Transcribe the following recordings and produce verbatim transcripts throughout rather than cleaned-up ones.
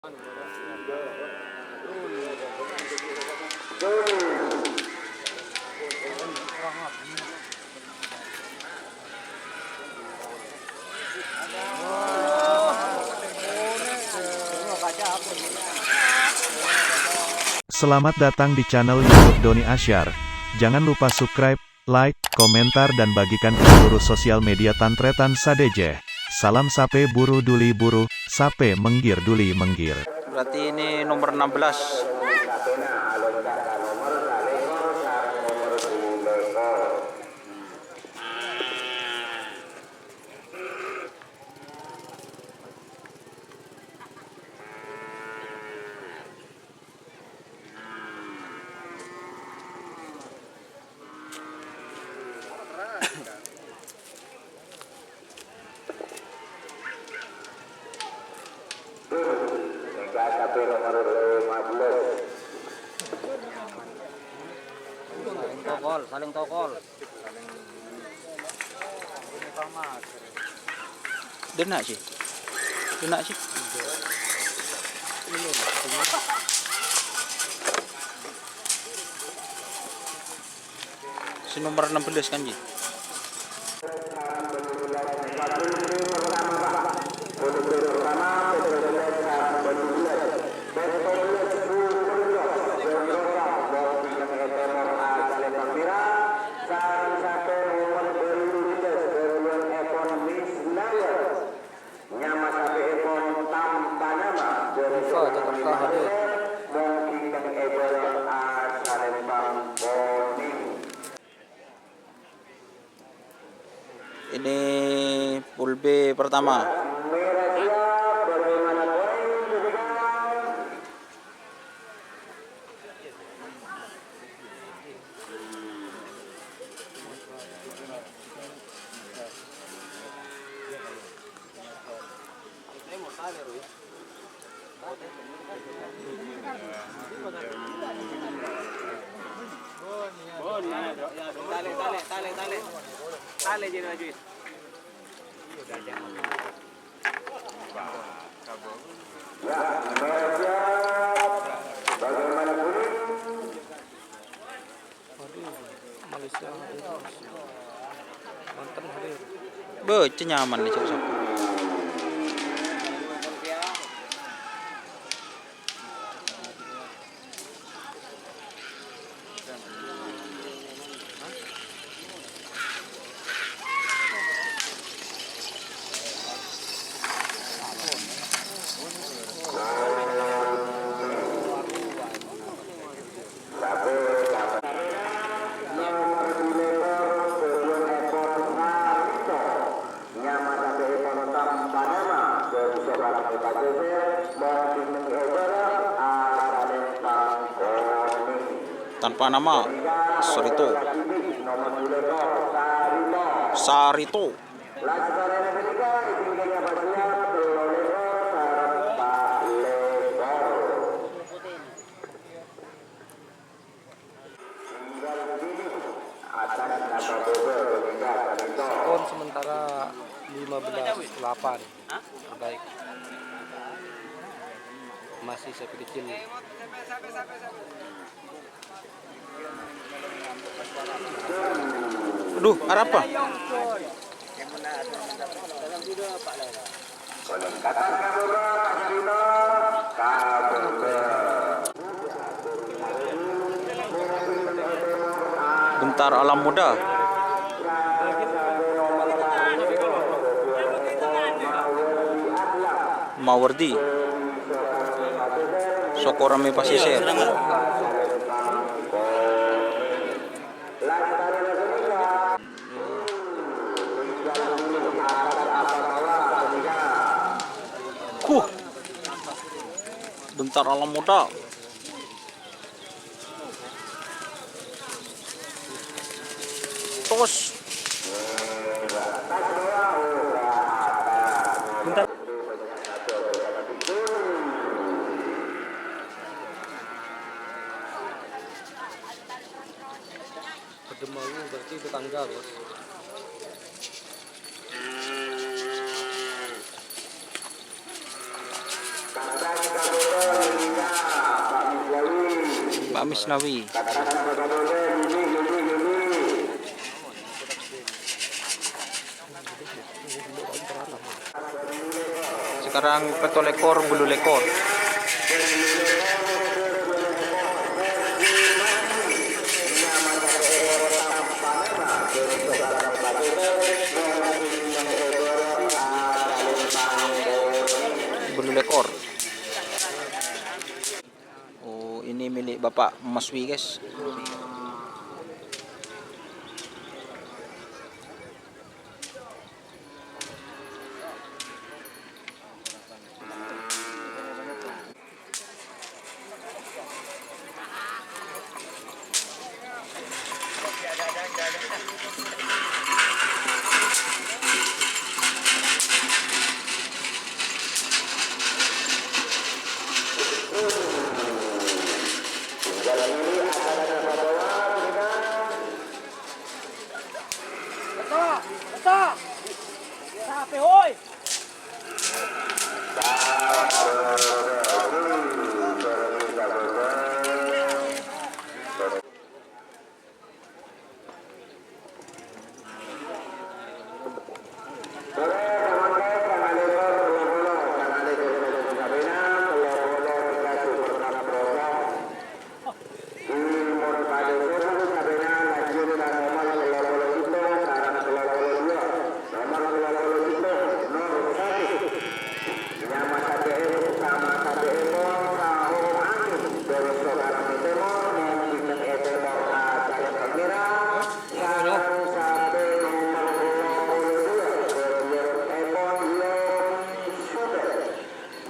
Selamat datang di channel YouTube Doni Asyar. Jangan lupa subscribe, like, komentar, dan bagikan ke seluruh sosial media tan-tarètan sadhâjâ. Salam sapè buru duli buru, sapè mèngghir duli mèngghir. Berarti ini nomor enam belas. Saling tokol, saling tokol. Dena' sih. Dena' sih. Si nomor enam belas kan, Ji? Nyama sapèèpon tanpa nama, Rifa Jakarta hadir. Mungkin èbârâ' asalèmbâng konèng. Ini pool B pertama. Merah siap, bagaimana poin ketiga? Ya, merah siap. Bagaimana kuning? Hadir, Malaysia hadir. Banten hadir. Bâ, cè' nyaman nè, cè' sapa. Tanpa nama, Sarito. Sarito. Skor sementara lima belas delapan. Terbaik. Masih saya pikir. Aduh, arapa? Bentar Alam Muda. Mawardi. Sokorame Pasisir. Huh. Bentar Alam Muda. Terus. Bentar. Pademawu berarti tetangga, Bos. Pak Misnawi. Sekarang pètto lèkor, bâllu lèkor. Bâllu lèkor. Oh, ini milik Bapak Maswi, guys.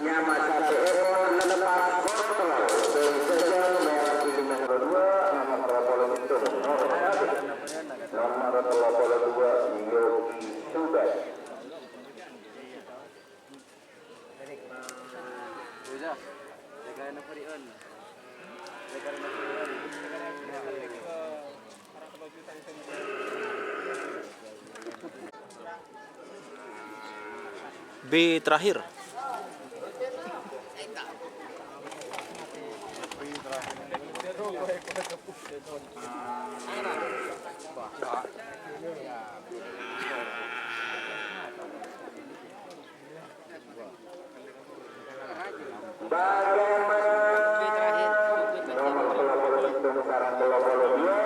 Nyama sate'epon lepas kontrol. Dari Jajang, nomor puluh dua, nomor dua puluh dua, Yogi Subai. B terakhir. Bagaimana? Nomor tello puluh pitu sareng tello puluh dua.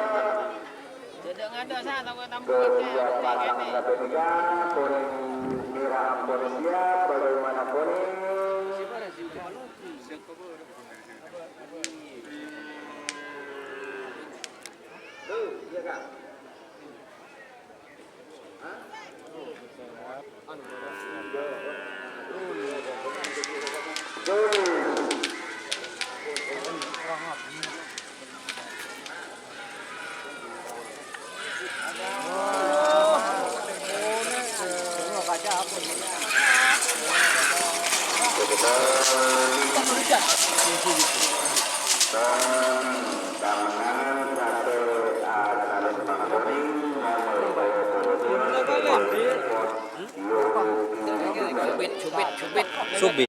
Kedua pasangan ketiga, kuning merah ampun siap, bagaimana kuning? Tuh, iya, Kak. Subit, subit, subit.